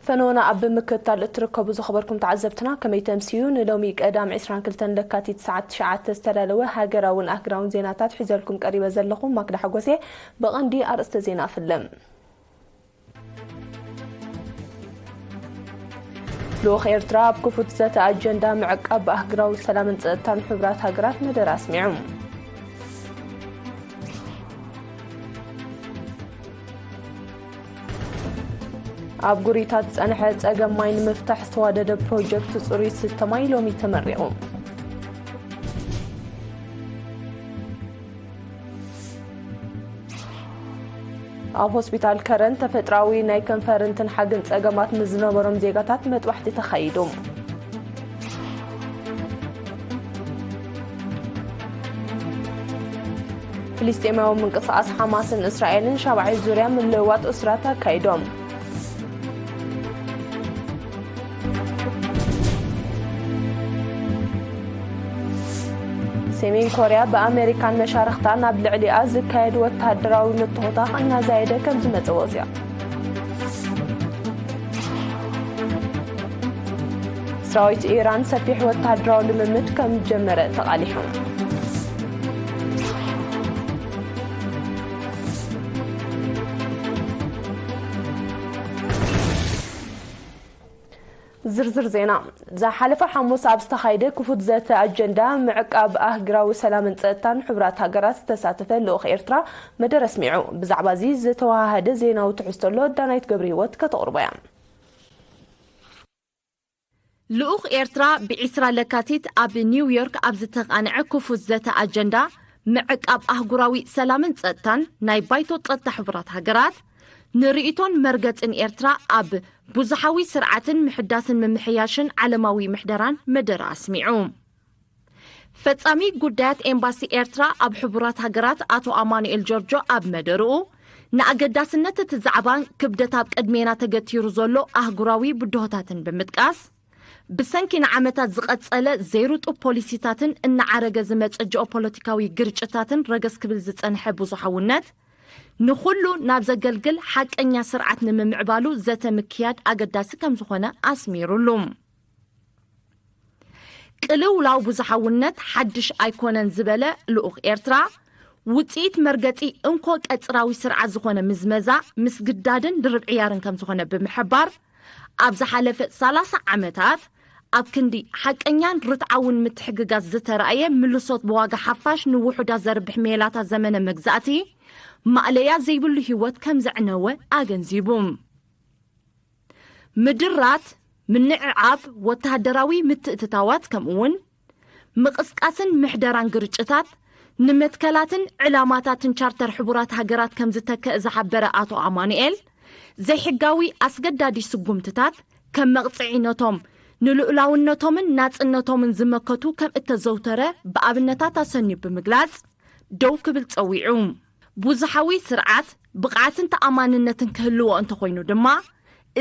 ፈነወና ኣብ ምክትታል እትርከቡ ዝኸበርኩም ተዓዘብትና፣ ከመይ ተምስዩ? ንሎሚ ቀዳም ዕስራን ክልተን ለካቲት ሰዓት ትሽዓተ ዝተዳለወ ሃገራውን ኣህግራውን ዜናታት ሒዘልኩም ቀሪበ ዘለኹ ማክዳ ሓጎሴ። ብቐንዲ ኣርእስተ ዜና ኣፍልም። ልኡኽ ኤርትራ ኣብ ክፉት ዘተ ኣጀንዳ ምዕቃብ ኣህግራዊ ሰላምን ጸጥታን ሕቡራት ሃገራት መደረ ኣስሚዑ። ኣብ ጉሪታት ዝጸንሐ ጸገም ማይ ንምፍታሕ ዝተዋደደ ፕሮጀክት ጽሩይ ዝስተ ማይ ሎሚ ተመሪቑ። ኣብ ሆስፒታል ከረን ተፈጥራዊ ናይ ከንፈርን ትንሓግን ጸገማት ንዝነበሮም ዜጋታት መጥባሕቲ ተኻይዱ። ፍልስጤማዊ ምንቅስቓስ ሓማስን እስራኤልን ሻብዓይ ዙርያ ምልውዋጥ እስራት ኣካይዶም። ሰሜን ኮርያ ብኣሜሪካን መሻርኽታን ኣብ ልዕሊኣ ዝካየድ ወተሃደራዊ ምትኾታኽ እናዛየደ ከም ዝመጸ ወጽያ። ሰራዊት ኢራን ሰፊሕ ወተሃደራዊ ልምምድ ከም ጀመረ ተቓሊሑ። ዝርዝር ዜና። ዝሓለፈ ሓሙስ ኣብ ዝተኻየደ ክፉት ዘተ ኣጀንዳ ምዕቃብ ኣህግራዊ ሰላምን ጸጥታን ሕቡራት ሃገራት ዝተሳተፈ ልኡኽ ኤርትራ መደረ ኣስሚዑ። ብዛዕባ እዚ ዝተወሃሃደ ዜናዊ ትሕዝቶ ኣሎ፣ ዳናይት ገብረ ህይወት ከተቕርቦ እያ። ልኡኽ ኤርትራ ብዒስራ ለካቲት ኣብ ኒውዮርክ ኣብ ዝተቓንዐ ክፉት ዘተ ኣጀንዳ ምዕቃብ ኣህጉራዊ ሰላምን ጸጥታን ናይ ባይቶ ጸጥታ ሕቡራት ሃገራት ንርእይቶን መርገጽን ኤርትራ ኣብ ብዙሓዊ ስርዓትን ምሕዳስን ምምሕያሽን ዓለማዊ ምሕደራን መደረ ኣስሚዑ። ፈጻሚ ጉዳያት ኤምባሲ ኤርትራ ኣብ ሕቡራት ሃገራት ኣቶ ኣማኑኤል ጆርጆ ኣብ መደርኡ፣ ንኣገዳስነት እቲ ዛዕባን ክብደት ኣብ ቅድሜና ተገቲሩ ዘሎ ኣህጉራዊ ብድሆታትን ብምጥቃስ፣ ብሰንኪ ንዓመታት ዝቐጸለ ዘይርጡብ ፖሊሲታትን እናዓረገ ዝመጽእ ጂኦፖለቲካዊ ግርጭታትን ረገስ ክብል ዝጸንሐ ብዙሓውነት፣ ንኹሉ ናብ ዘገልግል ሓቀኛ ስርዓት ንምምዕባሉ ዘተ ምክያድ ኣገዳሲ ከም ዝኾነ ኣስሚሩሉ። ቅልውላው ብዙሓውነት ሓድሽ ኣይኮነን ዝበለ ልኡኽ ኤርትራ፣ ውጽኢት መርገጺ እንኮ ቀጽራዊ ስርዓት ዝኾነ ምዝመዛ፣ ምስግዳድን ድርብ ዕያርን ከም ዝኾነ ብምሕባር፣ ኣብ ዝሓለፈ ሰላሳ ዓመታት ኣብ ክንዲ ሓቀኛን ርትዓውን ምትሕግጋዝ ዝተራእየ ምልሶት ብዋጋ ሓፋሽ ንውሑዳት ዘርብሕ ሜላታት ዘመነ መግዛእቲ ማእለያ ዘይብሉ ህይወት ከም ዘዕነወ ኣገንዚቡ። ምድራት፣ ምንዕዓብ ወተሃደራዊ ምትእትታዋት፣ ከምኡውን ምቕስቃስን ምሕደራን ግርጭታት ንመትከላትን ዕላማታትን ቻርተር ሕቡራት ሃገራት ከም ዝተከእ ዝሓበረ ኣቶ ኣማኑኤል፣ ዘይሕጋዊ ኣስገዳዲ ስጉምትታት ከም መቕጽዒ ነቶም ንልኡላውነቶምን ናጽነቶምን ዝመከቱ ከም እተዘውተረ ብኣብነታት ኣሰንዩ ብምግላጽ፣ ደው ክብል ጸዊዑ። ብዙሓዊ ስርዓት ብቕዓትን ተኣማንነትን ክህልዎ እንተኾይኑ ድማ፣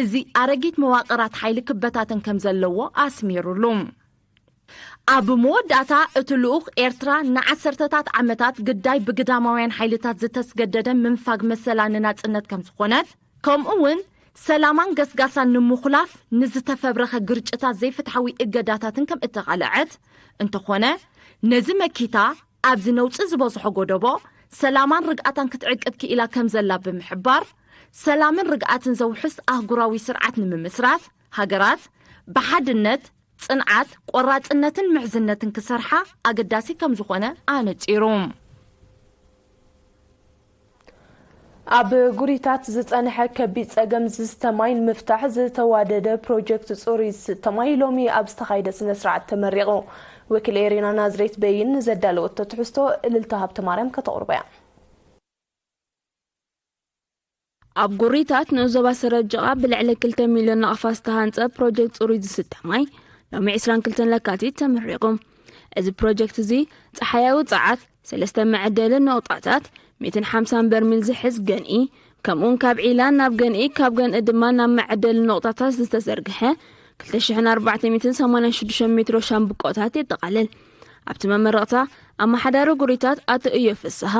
እዚ ኣረጊት መዋቕራት ሓይሊ ክበታተን ከም ዘለዎ ኣስሚሩሉ። ኣብ መወዳእታ፣ እቲ ልኡኽ ኤርትራ ንዓሰርተታት ዓመታት ግዳይ ብግዳማውያን ሓይልታት ዝተስገደደ ምንፋግ መሰላ ንናጽነት ከም ዝኾነት፣ ከምኡ እውን ሰላማን ገስጋሳን ንምኹላፍ ንዝተፈብረኸ ግርጭታት ዘይፍትሓዊ እገዳታትን ከም እተቓልዐት፣ እንተኾነ፣ ነዚ መኪታ ኣብዚ ነውጺ ዝበዝሖ ጎደቦ ሰላማን ርግኣታን ክትዕቅብ ክኢላ ከም ዘላ ብምሕባር፣ ሰላምን ርግኣትን ዘውሕስ ኣህጉራዊ ስርዓት ንምምስራት፣ ሃገራት ብሓድነት፣ ጽንዓት፣ ቆራጽነትን ምሕዝነትን ክሰርሓ ኣገዳሲ ከም ዝኾነ ኣነጺሩ። ኣብ ጉሪታት ዝጸንሐ ከቢድ ጸገም ዝስተ ማይ ንምፍታሕ ዝተዋደደ ፕሮጀክት ጽሩይ ዝስተ ማይ ሎሚ ኣብ ዝተኻየደ ስነ ስርዓት ተመሪቑ። ወኪል ኤሪና ናዝሬት በይን ንዘዳለወቶ ትሕዝቶ እልልታ ሃብተማርያም ከተቕርቦ እያ። ኣብ ጉሪታት ንኡስ ዞባ ሰረጀቓ ብልዕሊ ክልተ ሚልዮን ናቕፋ ዝተሃንጸ ፕሮጀክት ጽሩይ ዝስተ ማይ ሎሚ ዕስራን ክልተን ለካቲት ተመሪቑ። እዚ ፕሮጀክት እዚ ጸሓያዊ ጸዓት፣ ሰለስተ መዐደሊ ነቑጣታት፣ ሚእትን ሓምሳን በርሚል ዝሕዝ ገንኢ፣ ከምኡውን ካብ ዒላ ናብ ገንኢ፣ ካብ ገንኢ ድማ ናብ መዐደሊ ነቑጣታት ዝተዘርግሐ ክልተ ሽሕን ኣርባዕተ ሚእትን ሰማንያን ሽዱሽተን ሜትሮ ሻምብቆታት የጠቓልል። ኣብቲ መመረቕታ፣ ኣመሓዳሪ ጉሪታት ኣቶ እዮ ፍስሃ፣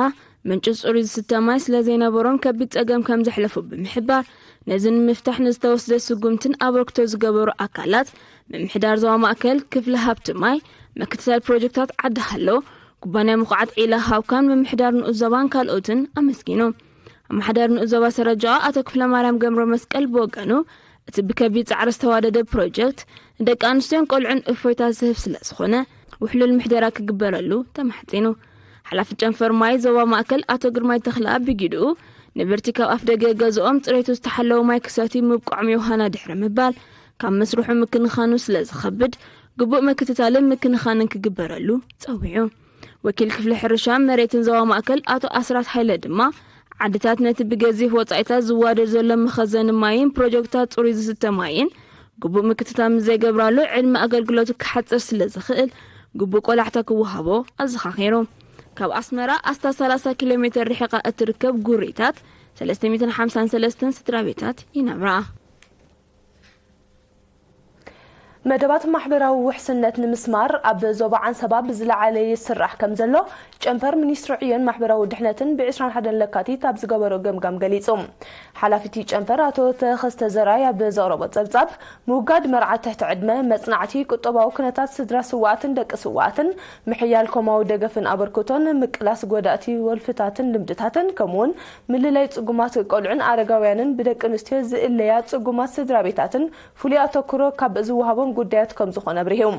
ምንጪ ጽሩይ ዝስተ ማይ ስለ ዘይነበሮም ከቢድ ጸገም ከም ዘሕለፉ ብምሕባር፣ ነዚ ንምፍታሕ ንዝተወስደ ስጉምትን ኣበርክቶ ዝገበሩ ኣካላት ምምሕዳር ዞባ ማእከል፣ ክፍሊ ሃብቲ ማይ፣ ምክትታል ፕሮጀክታት ዓዲ ሃሎ፣ ኩባንያ ምኹዓት ዒላ ሃብካን ምምሕዳር ንኡስ ዞባን ካልኦትን ኣመስጊኑ። ኣመሓዳሪ ንኡስ ዞባ ሰረጃ ኣቶ ክፍለ ማርያም ገብረ መስቀል ብወገኑ፣ እቲ ብከቢድ ጻዕሪ ዝተዋደደ ፕሮጀክት ንደቂ ኣንስትዮን ቆልዑን እፎይታ ዝህብ ስለ ዝኾነ፣ ውሕሉል ምሕደራ ክግበረሉ ተማሕጺኑ። ሓላፊ ጨንፈር ማይ ዞባ ማእከል ኣቶ ግርማይ ተኽለኣብ ብጊድኡ፣ ነበርቲ ካብ ኣፍ ደገ ገዝኦም ጽሬቱ ዝተሓለወ ማይ ክሰትዩ ምብቅዖም ዮሃና ድሕሪ ምባል፣ ካብ መስርሑ ምክንኻኑ ስለ ዝኸብድ፣ ግቡእ ምክትታልን ምክንኻንን ክግበረሉ ጸዊዑ። ወኪል ክፍሊ ሕርሻ መሬትን ዞባ ማእከል ኣቶ ኣስራት ሃይለ ድማ፣ ዓድታት ነቲ ብገዚፍ ወጻኢታት ዝዋደድ ዘሎ መኸዘኒ ማይን ፕሮጀክታት ጽሩይ ዝስተ ማይን ግቡእ ምክትታል ምስ ዘይገብራሉ፣ ዕድመ ኣገልግሎቱ ክሓጽር ስለ ዝኽእል፣ ግቡእ ቆላሕታ ክወሃቦ ኣዘኻኺሩ። ካብ ኣስመራ ኣስታት ሰላሳ ኪሎ ሜተር ርሒቓ እትርከብ ጉሪታት፣ ሰለስተ ሚእትን ሓምሳን ሰለስተን ስድራ ቤታት ይነብራ። መደባት ማሕበራዊ ውሕስነት ንምስማር ኣብ ዞባ ዓንሰባ ብዝለዓለ ይስራሕ ከም ዘሎ ጨንፈር ሚኒስትሪ ዕዮን ማሕበራዊ ድሕነትን ብ ዕስራን ሓደን ለካቲት ኣብ ዝገበሮ ገምጋም ገሊጹ። ሓላፊ እቲ ጨንፈር ኣቶ ተኸስተ ዘርኣይ ኣብ ዘቕረቦ ጸብጻብ፣ ምውጋድ መርዓ ትሕቲ ዕድመ፣ መጽናዕቲ፣ ቁጠባዊ ኩነታት ስድራ ስውኣትን ደቂ ስውኣትን፣ ምሕያል ኮማዊ ደገፍን ኣበርክቶን፣ ምቅላስ ጎዳእቲ ወልፍታትን ልምድታትን፣ ከምኡውን ምልላይ ጽጉማት ቆልዑን ኣረጋውያንን ብደቂ ኣንስትዮ ዝእለያ ጽጉማት ስድራ ቤታትን ፍሉይ ኣተኩሮ ካብ ዝወሃቦም ጉዳያት ከም ዝኾነ ኣብሪሁ።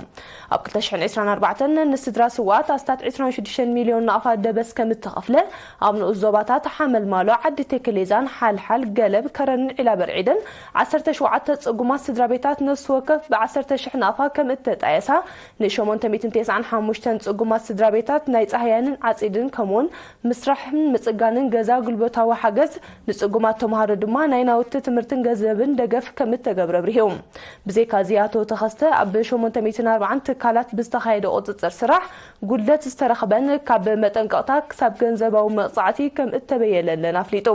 ኣብ ክልተ ሽሕን ዕስራን ኣርባዕተን ንስድራ ስውኣት ኣስታት ዕስራን ሽዱሽተን ሚልዮን ናቕፋ ደበስ ከም እተኸፍለ፣ ኣብ ንኡስ ዞባታት ሓመልማሎ፣ ዓዲ ቴክሌዛን፣ ሓልሓል፣ ገለብ፣ ከረንን ዒላ በርዒድን ዓሰርተ ሸውዓተ ጽጉማት ስድራ ቤታት ነፍሲ ወከፍ ብዓሰርተ ሽሕ ናቕፋ ከም እተጣየሳ፣ ንሸሞንተ ሚእትን ተስዓን ሓሙሽተን ጽጉማት ስድራ ቤታት ናይ ጻህያንን ዓጺድን ከምኡውን ምስራሕን ምጽጋንን ገዛ ጉልበታዊ ሓገዝ፣ ንጽጉማት ተምሃሮ ድማ ናይ ናውቲ ትምህርትን ገንዘብን ደገፍ ከም እተገብረ ኣብሪሁ። ብዘይካ እዚ ኣቶ ተኸስተ ኣብ ሸሞንተ ሚእትን ኣርባዓን ትካላት ብዝተኻየደ ቁጽጽር ስራሕ ጉድለት ዝተረኽበን ካብ መጠንቀቕታ ክሳብ ገንዘባዊ መቕጻዕቲ ከም እተበየለለን ኣፍሊጡ።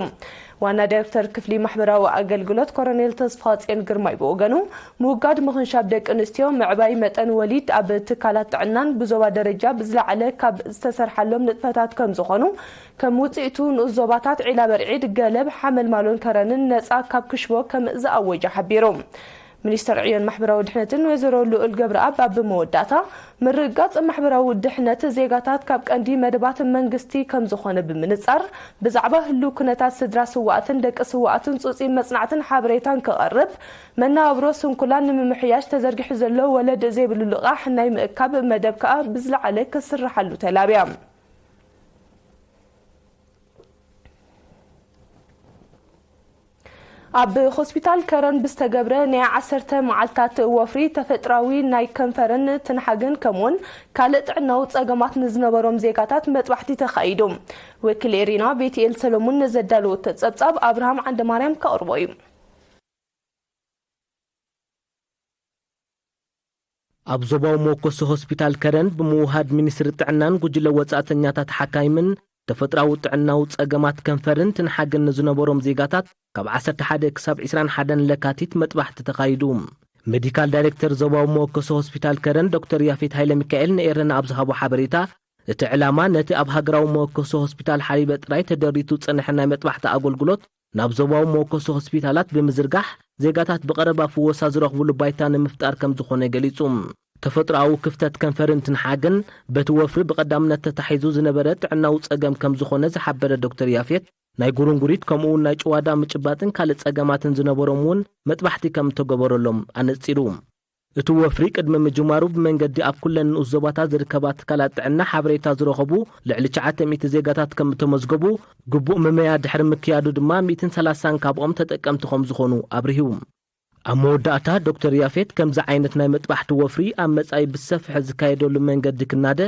ዋና ዳይሬክተር ክፍሊ ማሕበራዊ ኣገልግሎት ኮሎኔል ተስፋጽዮን ግርማይ ብወገኑ፣ ምውጋድ ምኽንሻብ ደቂ ኣንስትዮ፣ ምዕባይ መጠን ወሊድ ኣብ ትካላት ጥዕናን ብዞባ ደረጃ ብዝለዓለ ካብ ዝተሰርሓሎም ንጥፈታት ከም ዝኾኑ፣ ከም ውጽኢቱ ንኡስ ዞባታት ዒላ በርዒድ፣ ገለብ፣ ሓመልማሎን ከረንን ነጻ ካብ ክሽቦ ከም ዝኣወጀ ሓቢሩ። ሚኒስተር ዕዮን ማሕበራዊ ድሕነትን ወይዘሮ ልኡል ገብረኣብ ኣብ መወዳእታ፣ ምርግጋጽ ማሕበራዊ ድሕነት ዜጋታት ካብ ቀንዲ መደባት መንግስቲ ከም ዝኾነ ብምንጻር፣ ብዛዕባ ህሉው ኩነታት ስድራ ስውኣትን ደቂ ስውኣትን ጽጹይ መጽናዕትን ሓበሬታን ክቐርብ፣ መነባብሮ ስንኩላን ንምምሕያሽ ተዘርጊሑ ዘሎ ወለድ ዘይብሉ ልቓሕ ናይ ምእካብ መደብ ከኣ ብዝለዓለ ክስርሓሉ ተላብያ። ኣብ ሆስፒታል ከረን ብዝተገብረ ናይ ዓሰርተ መዓልታት ወፍሪ፣ ተፈጥራዊ ናይ ከንፈርን ትንሓግን ከምኡውን ካልእ ጥዕናዊ ጸገማት ንዝነበሮም ዜጋታት መጥባሕቲ ተኻይዱ። ወኪል ኤሪና ቤትኤል ሰሎሙን ንዘዳለወቶ ጸብጻብ ኣብርሃም ዓንደማርያም ከቕርቦ እዩ። ኣብ ዞባዊ መወከሲ ሆስፒታል ከረን ብምውሃድ ሚኒስትሪ ጥዕናን ጉጅለ ወጻእተኛታት ሓካይምን ተፈጥራዊ ጥዕናዊ ጸገማት ከንፈርን ትንሓግን ንዝነበሮም ዜጋታት ካብ ዓሰርተ ሓደ ክሳብ ዕስራን ሓደን ለካቲት መጥባሕቲ ተኻይዱ። ሜዲካል ዳይሬክተር ዞባዊ መወከሲ ሆስፒታል ከረን ዶክተር ያፌት ሃይለ ሚካኤል ንኤረና ኣብ ዝሃቦ ሓበሬታ፣ እቲ ዕላማ ነቲ ኣብ ሃገራዊ መወከሲ ሆስፒታል ሓሊበ ጥራይ ተደሪቱ ዝጸንሐ ናይ መጥባሕቲ ኣገልግሎት ናብ ዞባዊ መወከሲ ሆስፒታላት ብምዝርጋሕ፣ ዜጋታት ብቐረባ ፍወሳ ዝረኽብሉ ባይታ ንምፍጣር ከም ዝኾነ ገሊጹ። ተፈጥሮኣዊ ክፍተት ከንፈርን ትንሓግን በቲ ወፍሪ ብቐዳምነት ተታሒዙ ዝነበረ ጥዕናዊ ጸገም ከም ዝኾነ ዝሓበረ ዶክተር ያፌት፣ ናይ ጉርንጉሪት ከምኡ እውን ናይ ጭዋዳ ምጭባጥን ካልእ ጸገማትን ዝነበሮም እውን መጥባሕቲ ከም እተገበረሎም ኣነጺሩ። እቲ ወፍሪ ቅድሚ ምጅማሩ ብመንገዲ ኣብ ኩለን ንኡስ ዞባታት ዝርከባ ትካላት ጥዕና ሓበሬታ ዝረኸቡ ልዕሊ ትሽዓተ ሚእቲ ዜጋታት ከም እተመዝገቡ፣ ግቡእ መመያ ድሕሪ ምክያዱ ድማ ሚእትን ሰላሳን ካብኦም ተጠቀምቲ ከም ዝኾኑ ኣብሪሁ። ኣብ መወዳእታ ዶክተር ያፌት፣ ከምዚ ዓይነት ናይ መጥባሕቲ ወፍሪ ኣብ መጻኢ ብሰፍሐ ዝካየደሉ መንገዲ ክናደ፣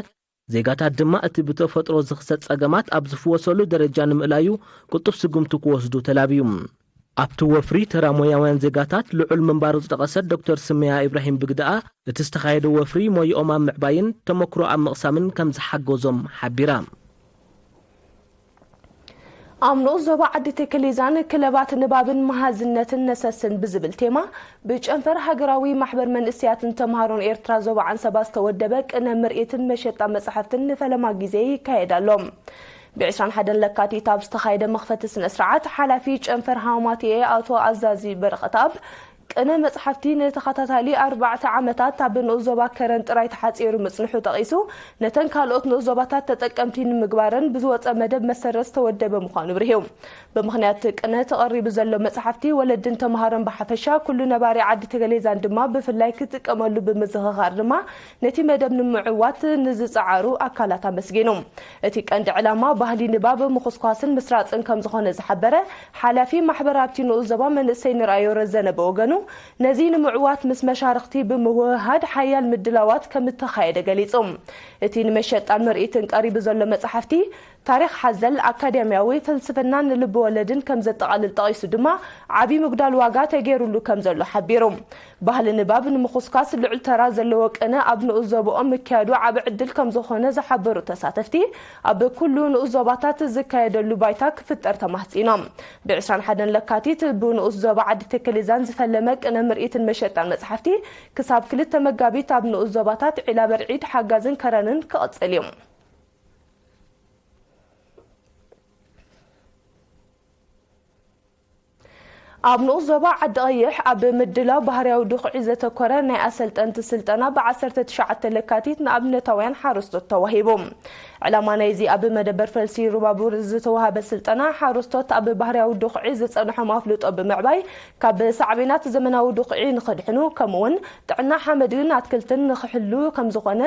ዜጋታት ድማ እቲ ብተፈጥሮ ዝኽሰት ጸገማት ኣብ ዝፍወሰሉ ደረጃ ንምእላዩ ቅልጡፍ ስጉምቲ ክወስዱ ተላብዩ። ኣብቲ ወፍሪ ተራ ሞያውያን ዜጋታት ልዑል ምንባሩ ዝጠቐሰት ዶክተር ስመያ ኢብራሂም ብግደኣ፣ እቲ ዝተኻየደ ወፍሪ ሞይኦም ኣብ ምዕባይን ተመክሮ ኣብ ምቕሳምን ከም ዝሓገዞም ሓቢራ። ኣብ ንኡስ ዞባ ዓዲ ተከሊዛን ክለባት ንባብን መሃዝነትን ነሰስን ብዝብል ቴማ፣ ብጨንፈር ሃገራዊ ማሕበር መንእሰያትን ተምሃሮን ኤርትራ ዞባ ዓንሰባ ዝተወደበ ቅነ ምርኢትን መሸጣ መጻሕፍትን ንፈለማ ግዜ ይካየድ ኣሎ። ብ ዕስራን ሓደን ለካቲት ኣብ ዝተኻየደ መኽፈቲ ስነ ስርዓት፣ ሓላፊ ጨንፈር ሃማትኤ ኣቶ ኣዛዚ በረኸትኣብ፣ ቅነ መጽሓፍቲ ንተኸታታሊ ኣርባዕተ ዓመታት ኣብ ንኡስ ዞባ ከረን ጥራይ ተሓጺሩ ምጽንሑ ጠቒሱ፣ ነተን ካልኦት ንኡስ ዞባታት ተጠቀምቲ ንምግባረን ብዝወጸ መደብ መሰረት ዝተወደበ ምዃኑ ኣብሪሁ። ብምኽንያት ቅነ ተቐሪቡ ዘሎ መጽሓፍቲ፣ ወለድን ተምሃሮን ብሓፈሻ፣ ኩሉ ነባሪ ዓዲ ተከሌዛን ድማ ብፍላይ ክጥቀመሉ ብምዝኽኻር ድማ፣ ነቲ መደብ ንምዕዋት ንዝጸዓሩ ኣካላት ኣመስጊኑ። እቲ ቀንዲ ዕላማ ባህሊ ንባብ ምኹስኳስን ምስራጽን ከም ዝኾነ ዝሓበረ ሓላፊ ማሕበር ኣብቲ ንኡስ ዞባ መንእሰይ ንርኣዮ ረዘነ ብወገኑ፣ ነዚ ንምዕዋት ምስ መሻርኽቲ ብምውህሃድ ሓያል ምድላዋት ከም እተኻየደ ገሊጹ። እቲ ንመሸጣን ምርኢትን ቀሪቡ ዘሎ መጽሓፍቲ፣ ታሪኽ ሓዘል ኣካዳሚያዊ ፍልስፍናን ልቢ ወለድን ከም ዘጠቓልል ጠቒሱ ድማ፣ ዓቢ ምጉዳል ዋጋ ተገይሩሉ ከም ዘሎ ሓቢሩ። ባህሊ ንባብ ንምኹስኳስ ልዑል ተራ ዘለዎ ቅነ ኣብ ንኡስ ዞባኦም ምክያዱ ዓቢ ዕድል ከም ዝኾነ ዝሓበሩ ተሳተፍቲ፣ ኣብ ኩሉ ንኡስ ዞባታት ዝካየደሉ ባይታ ክፍጠር ተማሕጺኖም። ብ ዕስራን ሓደን ለካቲት ብንኡስ ዞባ ዓዲ ተከሊዛን ዝፈለመ ቅነ ምርኢትን መሸጣን መጽሓፍቲ፣ ክሳብ ክልተ መጋቢት ኣብ ንኡስ ዞባታት ዒላበርዒድ፣ ሓጋዝን ከረንን ክቕጽል እዩ። ኣብ ንኡስ ዞባ ዓዲ ቀይሕ ኣብ ምድላው ባህርያዊ ድኹዒ ዘተኮረ ናይ ኣሰልጠንቲ ስልጠና ብ ዓሰርተ ትሽዓተ ለካቲት ንኣብነታውያን ሓረስቶት ተዋሂቡ። ዕላማ ናይዚ ኣብ መደበር ፈልሲ ሩባቡር ዝተዋሃበ ስልጠና፣ ሓረስቶት ኣብ ባህርያዊ ድኹዒ ዝጸንሖም ኣፍልጦ ብምዕባይ፣ ካብ ሳዕቤናት ዘመናዊ ድኹዒ ንኽድሕኑ፣ ከምኡውን ጥዕና ሓመድን ኣትክልትን ንኽሕሉ ከም ዝኾነ፣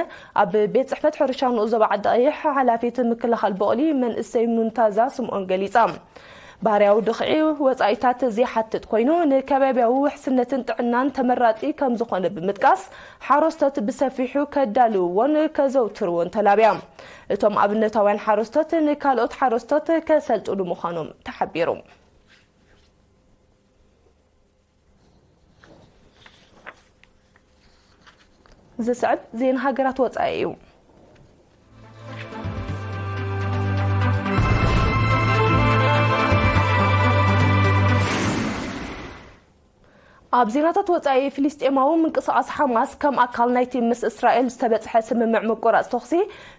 ኣብ ቤት ጽሕፈት ሕርሻ ንኡስ ዞባ ዓዲ ቀይሕ ሓላፊት ምክልኻል ቦቕሊ መንእሰይ ሙንታዛ ስምኦን ገሊጻ። ባህርያዊ ድኽዒ ወጻኢታት ዘይሓትት ኮይኑ፣ ንከባብያዊ ውሕስነትን ጥዕናን ተመራጺ ከም ዝኾነ ብምጥቃስ፣ ሓረስቶት ብሰፊሑ ከዳልውዎን ከዘውትርዎን ተላብያ። እቶም ኣብነታውያን ሓረስቶት ንካልኦት ሓረስቶት ከሰልጥኑ ምዃኖም ተሓቢሩ። ዝስዕብ ዜና ሃገራት ወጻኢ እዩ። ኣብ ዜናታት ወጻኢ፣ ፍልስጤማዊ ምንቅስቓስ ሓማስ ከም ኣካል ናይቲ ምስ እስራኤል ዝተበጽሐ ስምምዕ ምቁራጽ ተኹሲ፣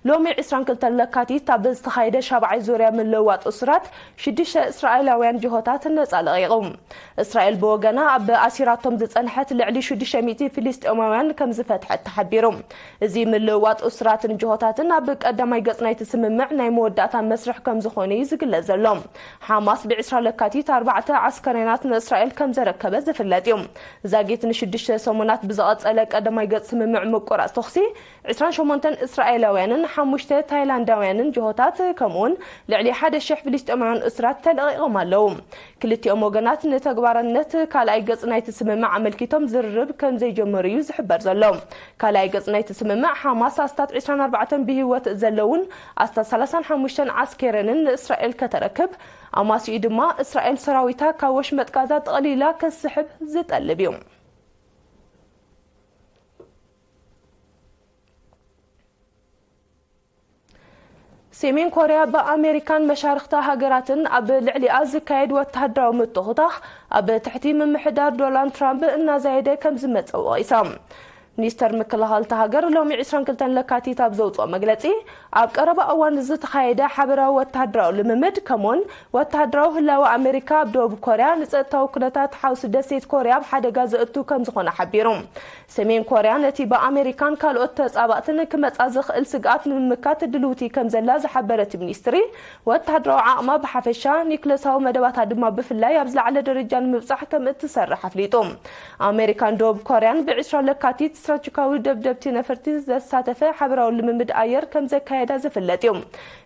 ሎሚ ዕስራን ክልተን ለካቲት ኣብ ዝተኻየደ ሻብዓይ ዙርያ ምልውዋጥ እሱራት፣ ሽዱሽተ እስራኤላውያን ጅሆታት ነጻ ለቒቑ። እስራኤል ብወገና፣ ኣብ ኣሲራቶም ዝጸንሐት ልዕሊ ሽዱሽተ ሚእቲ ፍልስጤማውያን ከም ዝፈትሐት ተሓቢሩ። እዚ ምልውዋጥ እሱራትን ጅሆታትን ኣብ ቀዳማይ ገጽ ናይቲ ስምምዕ ናይ መወዳእታ መስርሕ ከም ዝኾነ እዩ ዝግለጽ ዘሎ። ሓማስ ብ ዕስራ ለካቲት ኣርባዕተ ዓስከሬናት ንእስራኤል ከም ዘረከበ ዝፍለጥ እዩ። ዛጊት ንሽዱሽተ ሰሙናት ብዝቐጸለ ቀዳማይ ገጽ ስምምዕ ምቁራጽ ተኹሲ፣ ዕስራን ሸሞንተን እስራኤላውያንን ሓሙሽተ ታይላንዳውያንን ጅሆታት፣ ከምኡውን ልዕሊ ሓደ ሽሕ ፍልስጤማውያን እሱራት ተለቒቖም ኣለዉ። ክልቲኦም ወገናት ንተግባራነት ካልኣይ ገጽ ናይቲ ስምምዕ ኣመልኪቶም ዝርርብ ከም ዘይጀመሩ እዩ ዝሕበር ዘሎ። ካልኣይ ገጽ ናይቲ ስምምዕ፣ ሓማስ ኣስታት ዕስራን ኣርባዕተን ብህይወት ዘለውን ኣስታት ሰላሳን ሓሙሽተን ዓስከረንን ንእስራኤል ከተረክብ፣ ኣማሲኡ ድማ እስራኤል ሰራዊታ ካብ ወሽመጥ ጋዛ ጠቕሊላ ከስሕብ ዝጠልብ እዩ። ሰሜን ኮርያ ብኣሜሪካን መሻርኽታ ሃገራትን ኣብ ልዕሊኣ ዝካየድ ወተሃደራዊ ምትኹታኽ ኣብ ትሕቲ ምምሕዳር ዶናልድ ትራምፕ እናዛየደ ከም ዝመጸ ወቒሳ። ሚኒስተር ምክልኻል እታ ሃገር ሎሚ ዕስራን ክልተን ለካቲት ኣብ ዘውጽኦ መግለጺ፣ ኣብ ቀረባ እዋን ዝተኻየደ ሓበራዊ ወተሃደራዊ ልምምድ፣ ከምኡውን ወተሃደራዊ ህላወ ኣሜሪካ ኣብ ደቡብ ኮርያ ንጸጥታዊ ኩነታት ሓውሲ ደሴት ኮርያ ኣብ ሓደጋ ዘእቱ ከም ዝኾነ ሓቢሩ። ሰሜን ኮርያ ነቲ ብኣሜሪካን ካልኦት ተጻባእትን ክመጻ ዝኽእል ስግኣት ንምምካት ድልውቲ ከም ዘላ ዝሓበረ እቲ ሚኒስትሪ፣ ወተሃደራዊ ዓቕማ ብሓፈሻ፣ ኒክለሳዊ መደባታ ድማ ብፍላይ ኣብ ዝለዓለ ደረጃ ንምብጻሕ ከም እትሰርሕ ኣፍሊጡ። ኣሜሪካን ደቡብ ኮርያን ብ ዕስራ ለካቲት ስትራቴጂካዊ ደብደብቲ ነፈርቲ ዘሳተፈ ሓበራዊ ልምምድ ኣየር ከም ዘካየዳ ዝፍለጥ እዩ።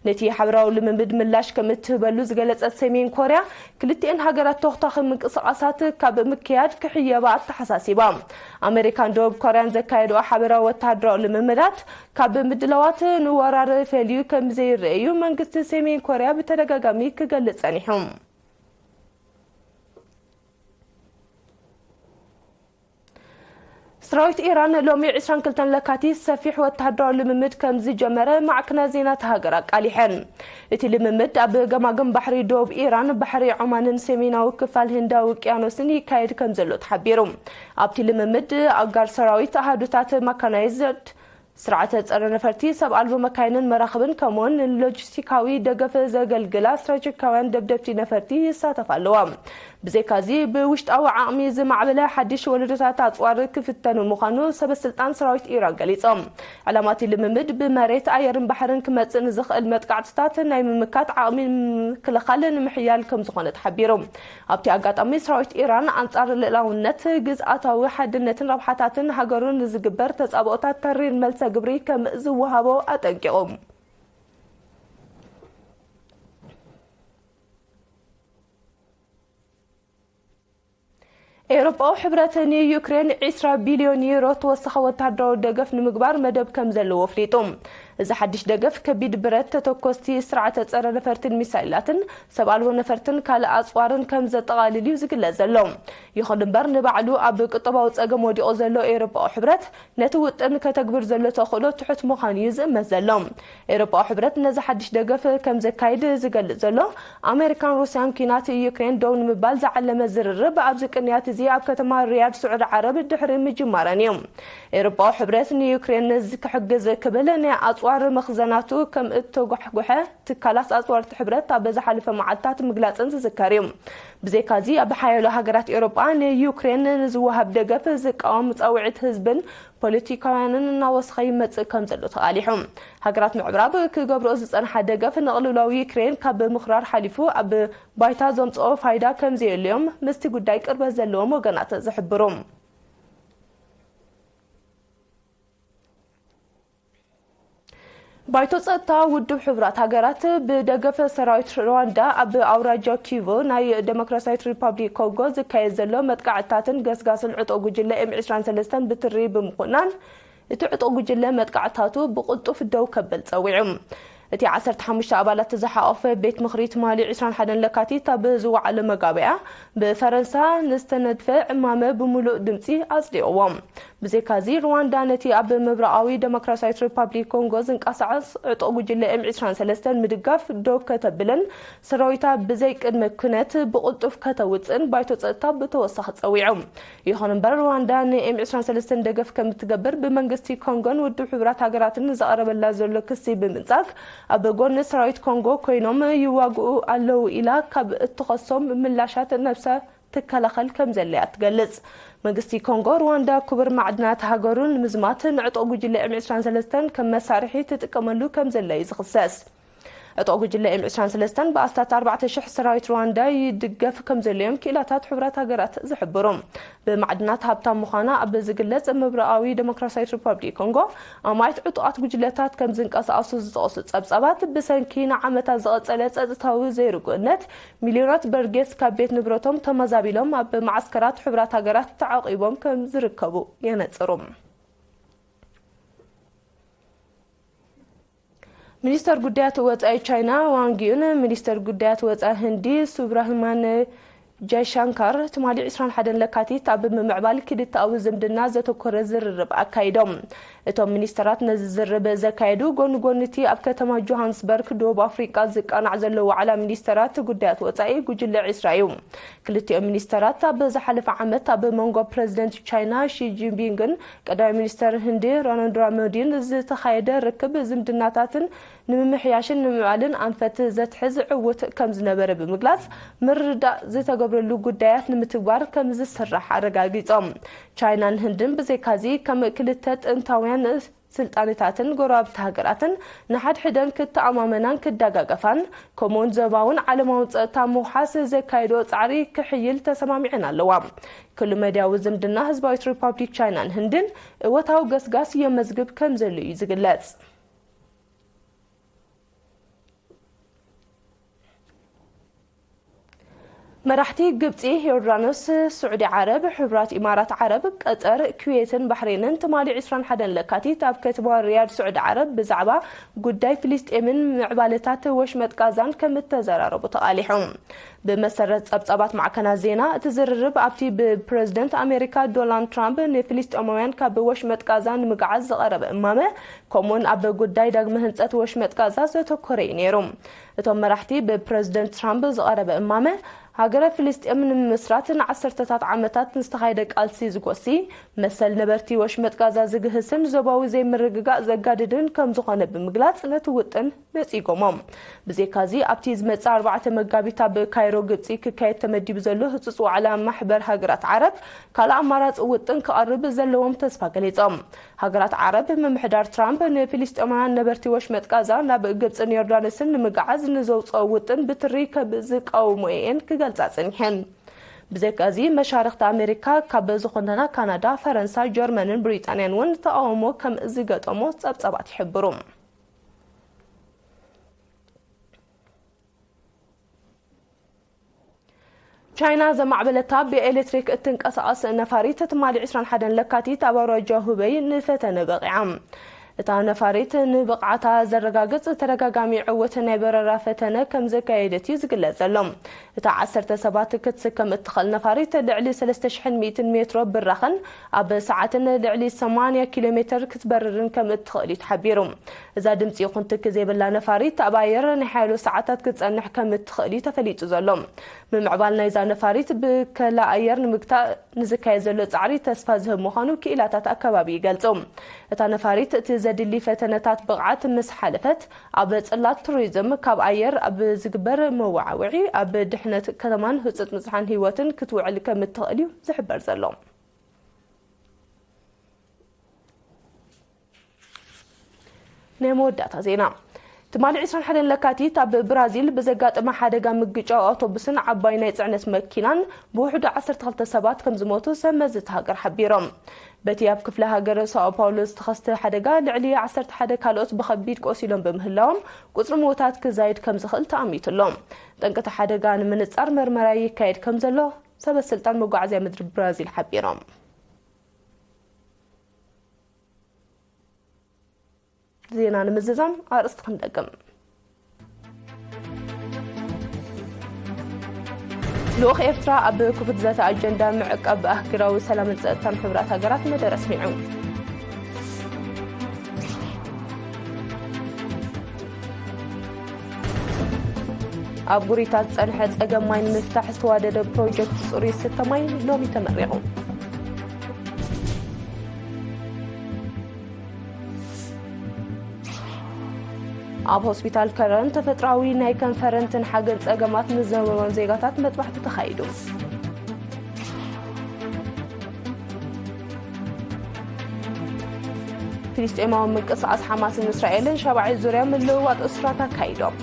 ነቲ ሓበራዊ ልምምድ ምላሽ ከም እትህበሉ ዝገለጸት ሰሜን ኮርያ፣ ክልቲኤን ሃገራት ተኹታኺ ምንቅስቓሳት ካብ ምክያድ ክሕየባ ኣተሓሳሲባ። ኣሜሪካን ደቡብ ኮርያን ዘካየድኦ ሓበራዊ ወተሃደራዊ ልምምዳት፣ ካብ ምድላዋት ንወራር ፈልዩ ከም ዘይረኣዩ መንግስቲ ሰሜን ኮርያ ብተደጋጋሚ ክገልጽ ጸኒሑ። ሰራዊት ኢራን ሎሚ ዕስራን ክልተን ለካቲት ሰፊሕ ወተሃደራዊ ልምምድ ከም ዝጀመረ ማዕከናት ዜና እታ ሃገር ኣቃሊሐን። እቲ ልምምድ ኣብ ገማግም ባሕሪ ደቡብ ኢራን፣ ባሕሪ ዖማንን ሰሜናዊ ክፋል ህንዳዊ ውቅያኖስን ይካየድ ከም ዘሎ ተሓቢሩ። ኣብቲ ልምምድ፣ ኣጋር ሰራዊት፣ ኣሃዱታት መካናይዝድ፣ ስርዓተ ጸረ ነፈርቲ ሰብ ኣልቦ መካይንን መራኽብን ከምኡውን ንሎጂስቲካዊ ደገፍ ዘገልግላ ስትራቴጂካውያን ደብደብቲ ነፈርቲ ይሳተፋ ኣለዋ። ብዘይካዚ ብውሽጣዊ ዓቕሚ ዝማዕበለ ሓድሽ ወለዶታት ኣጽዋር ክፍተኑ ምዃኑ ሰበስልጣን ሰራዊት ኢራን ገሊጾም። ዕላማቲ ልምምድ ብመሬት ኣየርን ባሕርን ክመጽእ ንዝኽእል መጥቃዕትታት ናይ ምምካት ዓቕሚ ምክልኻል ንምሕያል ከም ዝኾነ ተሓቢሩ። ኣብቲ ኣጋጣሚ ሰራዊት ኢራን ኣንጻር ልእላውነት፣ ግዝኣታዊ ሓድነትን ረብሓታትን ሃገሩን ንዝግበር ተጻብኦታት ተሪር መልሰ ግብሪ ከም ዝወሃቦ ኣጠንቂቑ። ኤውሮጳዊ ሕብረት ንዩክሬን ዒስራ ቢልዮን ዩሮ ተወሳኺ ወታደራዊ ደገፍ ንምግባር መደብ ከም ዘለዎ ኣፍሊጡ። እዚ ሓድሽ ደገፍ ከቢድ ብረት ተተኮስቲ ስርዓተ ጸረ ነፈርትን ሚሳይላትን ሰብ ኣልቦ ነፈርትን ካልእ ኣጽዋርን ከም ዘጠቓልል እዩ ዝግለጽ ዘሎ። ይኹን እምበር ንባዕሉ ኣብ ቁጠባዊ ጸገም ወዲቑ ዘሎ ኤውሮጳዊ ሕብረት ነቲ ውጥን ከተግብር ዘሎ ተኽእሎ ትሑት ምዃኑ እዩ ዝእመት ዘሎ። ኤውሮጳዊ ሕብረት ነዚ ሓድሽ ደገፍ ከም ዘካይድ ዝገልጽ ዘሎ ኣሜሪካን ሩስያን ኲናት ዩክሬን ደው ንምባል ዝዓለመ ዝርርብ ኣብዚ ቅንያት እዚ ኣብ ከተማ ሪያድ ስዑዲ ዓረብ ድሕሪ ምጅማረን እዩ። ኤውሮጳዊ ሕብረት ንዩክሬን ክሕግዝ ክብል ናይ ኣጽዋር መኽዘናቱ ከም እተጓሕጉሐ ትካላት ኣጽዋርቲ ሕብረት ኣብ ዝሓለፈ መዓልታት ምግላጽን ዝዝከር እዩ። ብዘይካዚ ኣብ ሓያሎ ሃገራት ኤውሮጳ ንዩክሬን ንዝወሃብ ደገፍ ዝቃወም ጻውዒት ህዝብን ፖለቲካውያንን እናወሰኸ ይመጽእ ከም ዘሎ ተቓሊሑ። ሃገራት ምዕራብ ክገብርኦ ዝጸንሓ ደገፍ ንቕልውላው ዩክሬን ካብ ምኽራር ሓሊፉ ኣብ ባይታ ዘምጽኦ ፋይዳ ከም ዘየልዮም ምስቲ ጉዳይ ቅርበት ዘለዎም ወገናት ዝሕብሩ። ባይቶ ጸጥታ ውድብ ሕቡራት ሃገራት ብደገፍ ሰራዊት ሩዋንዳ ኣብ ኣውራጃ ኪቮ ናይ ደሞክራሲያዊት ሪፓብሊክ ኮንጎ ዝካየድ ዘሎ መጥቃዕትታትን ገስጋስን ዕጡቕ ጉጅለ ኤም ዕስራን ሰለስተን ብትሪ ብምኹናን፣ እቲ ዕጡቕ ጉጅለ መጥቃዕትታቱ ብቕልጡፍ ደው ከብል ጸዊዑ። እቲ ዓሰርተ ሓሙሽተ ኣባላት ዝሓቖፈ ቤት ምኽሪ ትማሊ ዕስራን ሓደን ለካቲት ኣብ ዝወዓለ መጋበያ፣ ብፈረንሳ ንዝተነድፈ ዕማመ ብምሉእ ድምጺ ኣጽዲቕዎ። ብዘይካዚ ሩዋንዳ ነቲ ኣብ ምብራቓዊ ደሞክራሲያዊት ሪፓብሊክ ኮንጎ ዝንቀሳቐስ ዕጡቕ ጉጅለ ኤም ዕስራን ሰለስተን ምድጋፍ ደው ከተብልን ሰራዊታ ብዘይ ቅድመ ኩነት ብቕልጡፍ ከተውጽእን ባይቶ ጸጥታ ብተወሳኺ ጸዊዑ። ይኹን እምበር ሩዋንዳ ን ኤም ዕስራን ሰለስተን ደገፍ ከም እትገብር ብመንግስቲ ኮንጎን ውድብ ሕቡራት ሃገራትን ዝቐረበላ ዘሎ ክሲ ብምንጻግ ኣብ ጎኒ ሰራዊት ኮንጎ ኮይኖም ይዋግኡ ኣለዉ ኢላ ካብ እትኸሶም ምላሻት ነብሳ ትከላኸል ከም ዘላ እያ ትገልጽ። መንግስቲ ኮንጎ ሩዋንዳ ክቡር ማዕድናት ሃገሩ ንምዝማት ንዕጡቕ ጉጅለ ኤም ዕስራን ሰለስተን ከም መሳርሒ ትጥቀመሉ ከም ዘላ እዩ ዝኽሰስ። ዕጡቕ ጉጅለ ኤም ዕስራን ሰለስተን ብኣስታት ኣርባዕተ ሽሕ ሰራዊት ሩዋንዳ ይድገፍ ከም ዘሎ እዮም ክኢላታት ሕቡራት ሃገራት ዝሕብሩ። ብማዕድናት ሃብታም ምዃና ኣብ ዝግለጽ ምብራቓዊ ደሞክራሲያዊት ሪፓብሊክ ኮንጎ ኣማኢት ዕጡቓት ጉጅለታት ከም ዝንቀሳቐሱ ዝጠቕሱ ጸብጻባት፣ ብሰንኪ ንዓመታት ዝቐጸለ ጸጥታዊ ዘይርጉእነት ሚልዮናት በርጌስ ካብ ቤት ንብረቶም ተመዛቢሎም ኣብ መዓስከራት ሕቡራት ሃገራት ተዓቂቦም ከም ዝርከቡ የነጽሩ። ሚኒስተር ጉዳያት ወጻኢ ቻይና ዋንግ ዩን፣ ሚኒስተር ጉዳያት ወጻኢ ህንዲ ሱብራህማን ጃይሻንካር ትማሊ ዕስራን ሓደን ለካቲት ኣብ ምምዕባል ክልተኣዊ ዝምድና ዘተኮረ ዝርርብ ኣካይዶም። እቶም ሚኒስተራት ነዚ ዝርርብ ዘካየዱ ጎኒ ጎኒ እቲ ኣብ ከተማ ጆሃንስበርግ ደቡብ ኣፍሪቃ ዝቃናዕ ዘሎ ዋዕላ ሚኒስተራት ጉዳያት ወጻኢ ጉጅለ ዕስራ እዩ። ክልቲኦም ሚኒስተራት ኣብ ዝሓለፈ ዓመት ኣብ መንጎ ፕረዚደንት ቻይና ሺ ጂንፒንግን ቀዳማይ ሚኒስተር ህንዲ ናሬንድራ ሞዲን ዝተኻየደ ርክብ ዝምድናታትን ንምምሕያሽን ንምዕባልን ኣንፈት ዘትሕዝ ዕዉት ከም ዝነበረ ብምግላጽ፣ ምርድዳእ ዝተገብረሉ ጉዳያት ንምትግባር ከም ዝስራሕ ኣረጋጊጾም። ቻይናን ህንድን ብዘይካዚ ከም ክልተ ጥንታውያን ስልጣነታትን ጎረባብቲ ሃገራትን ንሓድሕደን ክተኣማመናን ክደጋገፋን፣ ከምኡውን ዞባውን ዓለማውን ጸጥታ ምውሓስ ዘካየዶ ጻዕሪ ክሕይል ተሰማሚዐን ኣለዋ። ክሉ መድያዊ ዝምድና ህዝባዊት ሪፓብሊክ ቻይናን ህንድን እወታዊ ገስጋስ የመዝግብ ከም ዘሎ እዩ ዝግለጽ። መራሕቲ ግብጺ፣ ዮርዳኖስ፣ ስዑዲ ዓረብ፣ ሕቡራት ኢማራት ዓረብ፣ ቀጠር፣ ኩዌትን ባሕሬንን ትማሊ ዕስራን ሓደን ለካቲት ኣብ ከተማ ሪያድ ስዑዲ ዓረብ ብዛዕባ ጉዳይ ፍልስጤምን ምዕባለታት ወሽመጥ ጋዛን ከም እተዘራረቡ ተቓሊሖም። ብመሰረት ጸብጻባት ማዕከናት ዜና፣ እቲ ዝርርብ ኣብቲ ብፕረዚደንት ኣሜሪካ ዶናልድ ትራምፕ ንፍልስጤማውያን ካብ ወሽመጥ ጋዛ ንምግዓዝ ዝቐረበ እማመ፣ ከምኡውን ኣብ ጉዳይ ዳግመ ህንጸት ወሽመጥ ጋዛ ዘተኮረ እዩ ነይሩ። እቶም መራሕቲ ብፕረዚደንት ትራምፕ ዝቐረበ እማመ፣ ሃገረ ፍልስጤም ንምምስራት ንዓሰርተታት ዓመታት ንዝተኻየደ ቃልሲ ዝጎሲ፣ መሰል ነበርቲ ወሽመጥ ጋዛ ዝግህስን ዞባዊ ዘይምርግጋእ ዘጋድድን ከም ዝኾነ ብምግላጽ፣ ነቲ ውጥን ነጺጎሞ። ብዘይካዚ፣ ኣብቲ ዝመጽእ ኣርባዕተ መጋቢት ኣብ ካይሮ፣ ግብጺ፣ ክካየድ ተመዲቡ ዘሎ ህጹጽ ዋዕላ ማሕበር ሃገራት ዓረብ፣ ካልእ ኣማራጺ ውጥን ክቐርብ ዘለዎም ተስፋ ገሊጾም። ሃገራት ዓረብ፣ ምምሕዳር ትራምፕ ንፊልስጤማውያን ነበርቲ ወሽመጥ ጋዛ ናብ ግብጽን ዮርዳኖስን ንምግዓዝ ንዘውጽኦ ውጥን ብትሪ ከም ዝቃወሞ እየን ክገልጻ ጸኒሐን። ብዘይካዚ፣ መሻርኽቲ ኣሜሪካ ካብ ዝኾና ካናዳ፣ ፈረንሳ፣ ጀርመንን ብሪጣንያን እውን ተቓውሞ ከም ዝገጠሞ ጸብጻባት ይሕብሩ። ቻይና ዘማዕበለታ ብኤሌክትሪክ እትንቀሳቐስ ነፋሪት ትማሊ ዕስራን ሓደን ለካቲት ኣብ ኣውራጃ ሁበይ ንፈተነ በቒዓ። እታ ነፋሪት ንብቕዓታ ዘረጋግጽ ተደጋጋሚ ዕውት ናይ በረራ ፈተነ ከም ዘካየደት እዩ ዝግለጽ ዘሎ። እታ ዓሰርተ ሰባት ክትስከም እትኽእል ነፋሪት ልዕሊ ሰለስተ ሽሕን ሚእትን ሜትሮ ብራኸን ኣብ ሰዓትን ልዕሊ ሰማንያ ኪሎ ሜትር ክትበርርን ከም እትኽእል እዩ ተሓቢሩ። እዛ ድምጺ ይኹን ትኪ ዘይብላ ነፋሪት ኣብ ኣየር ናይ ሓያሎ ሰዓታት ክትጸንሕ ከም እትኽእል እዩ ተፈሊጡ ዘሎ። ምምዕባል ናይዛ ነፋሪት ብከላ ኣየር ንምግታእ ንዝካየድ ዘሎ ጻዕሪ ተስፋ ዝህብ ምዃኑ ክኢላታት ኣከባቢ ይገልጹ። እታ ነፋሪት እቲ ዘድሊ ፈተነታት ብቕዓት ምስ ሓለፈት፣ ኣብ ጽላት ቱሪዝም ካብ ኣየር ኣብ ዝግበር መወዓውዒ፣ ኣብ ድሕነት ከተማን ህጹጽ ምጽሓን ህይወትን ክትውዕል ከም እትኽእል እዩ ዝሕበር ዘሎ። ናይ መወዳእታ ዜና። ትማሊ ዕስራን ሓደን ለካቲት ኣብ ብራዚል ብዘጋጠመ ሓደጋ ምግጫው ኣውቶቡስን ዓባይ ናይ ጽዕነት መኪናን ብውሕዱ ዓሰርተ ክልተ ሰባት ከም ዝሞቱ ሰብ መዚ እታ ሃገር ሓቢሮም። በቲ ኣብ ክፍለ ሃገር ሳኦ ፓውሎ ዝተኸስተ ሓደጋ ልዕሊ ዓሰርተ ሓደ ካልኦት ብኸቢድ ቆሲሎም ብምህላዎም፣ ቁጽሪ ምዉታት ክዛይድ ከም ዝኽእል ተኣሚቱ ኣሎ። ጠንቂ እቲ ሓደጋ ንምንጻር መርመራ ይካየድ ከም ዘሎ ሰበ ስልጣን መጓዓዝያ ምድሪ ብራዚል ሓቢሮም። ዜና ንምዝዛም ኣርእስቲ ክንደግም። ልኡኽ ኤርትራ ኣብ ክፉት ዘተ ኣጀንዳ ምዕቃብ ኣህጉራዊ ሰላምን ጸጥታን ሕቡራት ሃገራት መደረ ኣስሚዑ። ኣብ ጉሪታት ጸንሐ ጸገም ማይ ንምፍታሕ ዝተዋደደ ፕሮጀክት ጽሩይ ዝስተ ማይ ሎሚ ተመሪቑ። ኣብ ሆስፒታል ከረን ተፈጥሮኣዊ ናይ ከንፈርን ትንሓገን ጸገማት ንዝነበሮም ዜጋታት መጥባሕቲ ተኻይዱ። ፍልስጤማዊ ምንቅስቓስ ሓማስን እስራኤልን ሻብዓይ ዙርያ ምልውዋጥ እሱራት ኣካይዶም።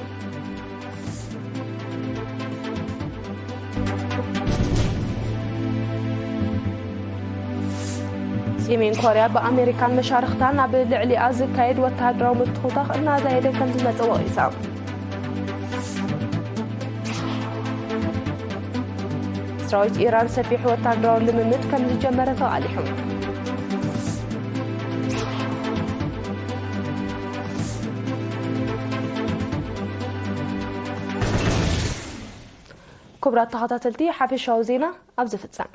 ሰሜን ኮርያ ብኣሜሪካን መሻርኽታን ኣብ ልዕሊኣ ዝካየድ ወተሃደራዊ ምትኹታኽ እናዛየደ ከም ዝመጸ ወቒሳ። ሰራዊት ኢራን ሰፊሕ ወተሃደራዊ ልምምድ ከም ዝጀመረ ተቓሊሑ። ክቡራት ተኸታተልቲ፣ ሓፈሻዊ ዜና ኣብዚ ፍጸም።